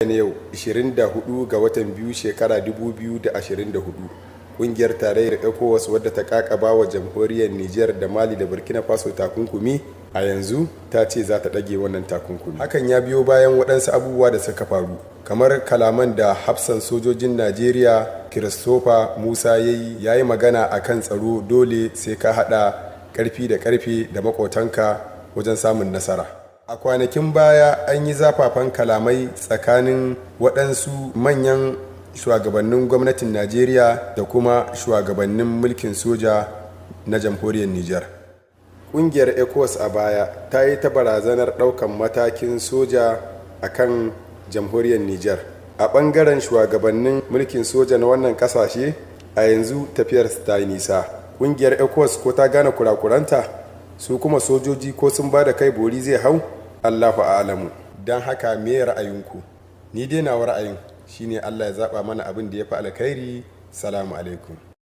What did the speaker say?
Na yau 24 ga watan biyu shekara 2024, kungiyar tarayyar ECOWAS, wadda ta kakaba wa Jamhuriyar Niger da Mali da Burkina Faso takunkumi, a yanzu ta ce za ta ɗage wannan takunkumi. Hakan ya biyo bayan waɗansu abubuwa da suka faru, kamar kalaman da hafsan sojojin Najeriya Christopher Musa ya yi. Ya yi magana a kan tsaro, dole sai ka haɗa ƙarfi da ƙarfe da maƙotanka wajen samun nasara. A kwanakin baya an yi zafafan kalamai tsakanin waɗansu manyan shugabannin gwamnatin Najeriya da kuma shugabannin mulkin soja na Jamhuriyar Niger. Ƙungiyar ECOWAS a baya ta yi ta barazanar ɗaukan matakin soja a kan Jamhuriyar Niger. A ɓangaren shugabannin mulkin soja na wannan ƙasashe, a yanzu tafiyar ta yi nisa. Ƙungiyar ECOWAS ko ta gane kurakuranta, su kuma sojoji ko sun ba da kai bori zai hau, Allahu a'alamu. Don haka, me ra'ayinku? Ni dai nawa ra'ayin shine Allah ya zaba mana abin da ya fi alkhairi. Salamu alaikum.